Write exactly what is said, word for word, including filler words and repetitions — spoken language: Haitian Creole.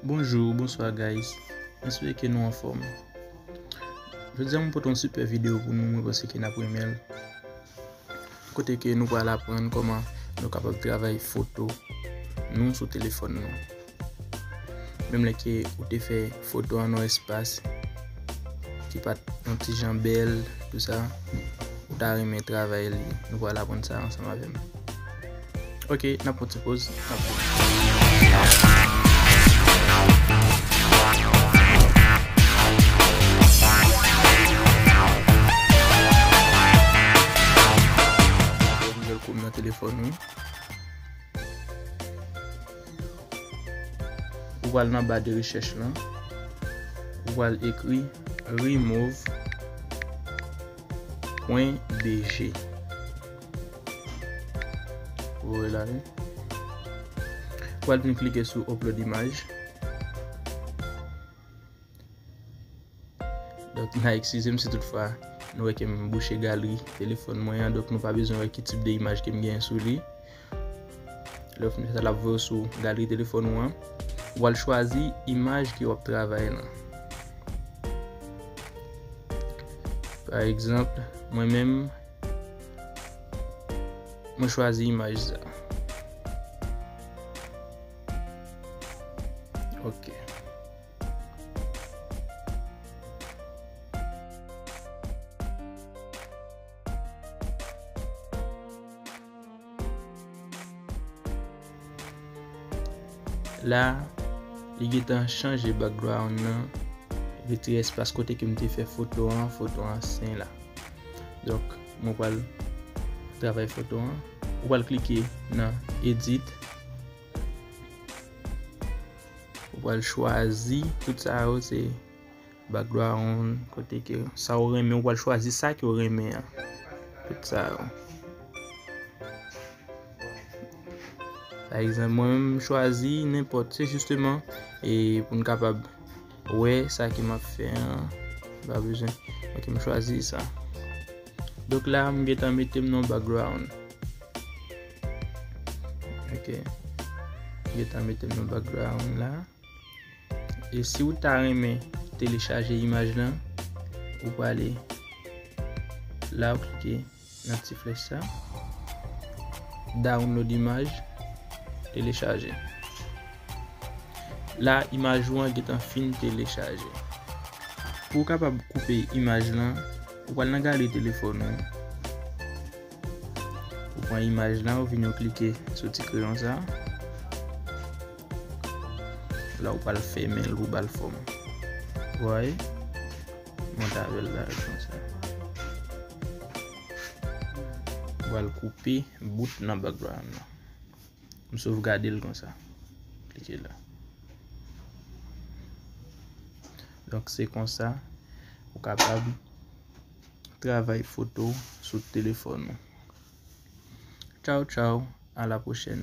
Bonjou, bonswa guys. M espere ke nou anfòm. Jodi a mwen pote yon sipè videyo pou nou, mwen panse ke n ap renmen l. Kote ke nou pral aprann kòman nou kapab travay foto nou sou telefòn nou. Menm lè ke ou te fè foto an nan yon espas ki pa t yon ti jan bèl, tou sa, ou ta renmen travay li. Nou pral aprann sa ansanm avè m. Ok, n ap pran ti poz, n ap vini. Nouvèl koub nan telefòn ou. Ou pral nan ba de rechèch lan. Ou pral ekri remove pwen B G. Ou wè la, wi. Ou pral vin klike sou upload imaj. Donk, n a eskize m si toutfwa nou wè ke m bouche galri telefòn mwen an, donk nou pa bezwen wè ki tip de imaj ke m genyen sou li. Lè w fin fè sa, l ap voye w sou galri telefòn ou an. Ou pral chwazi imaj ke w ap travay lan. Pa egzanp, mwen menm, mwen chwazi imaj sa. Ok. La, li gentan chanje background nan, retire espas kote ke m te fè foto an, foto an sen la. Donk, mwen pral travay foto an. Ou pral klike nan edit. Ou pral chwazi tout sa yo, se background, kote ke sa ou renmen, ou pral chwazi sa ke ou renmen an. Tout sa yo. Pa egzanp, mwen menm, m chwazi nenpòt. Se jisteman, e, pou n kapab wè sa ke m ap fè an. Pa bezwen. Ok, m chwazi sa. Donk la, m gentan mete m nan background. Ok. M gentan mete m nan background la. E si w ta renmen telechaje imaj lan, ou prale la, ou klike nan ti flèch sa. Download imaj, telechaje. La, imaj ou an gentan fin telechaje. Pou w kapab koupe imaj lan, ou pral nan galri telefòn ou. Ou pran imaj lan, ou vin ou klike sou ti kreyon sa. La, ou pral fèmen l, ou ba l fòm. Ou wè? Monte avè l la, konsa. Ou pral koupe bout nan background lan. M sovgade l konsa. Klike la. Donk, se konsa ou kapab travay foto sou telefòn ou. Tchaw, tchaw, a la pwochèn.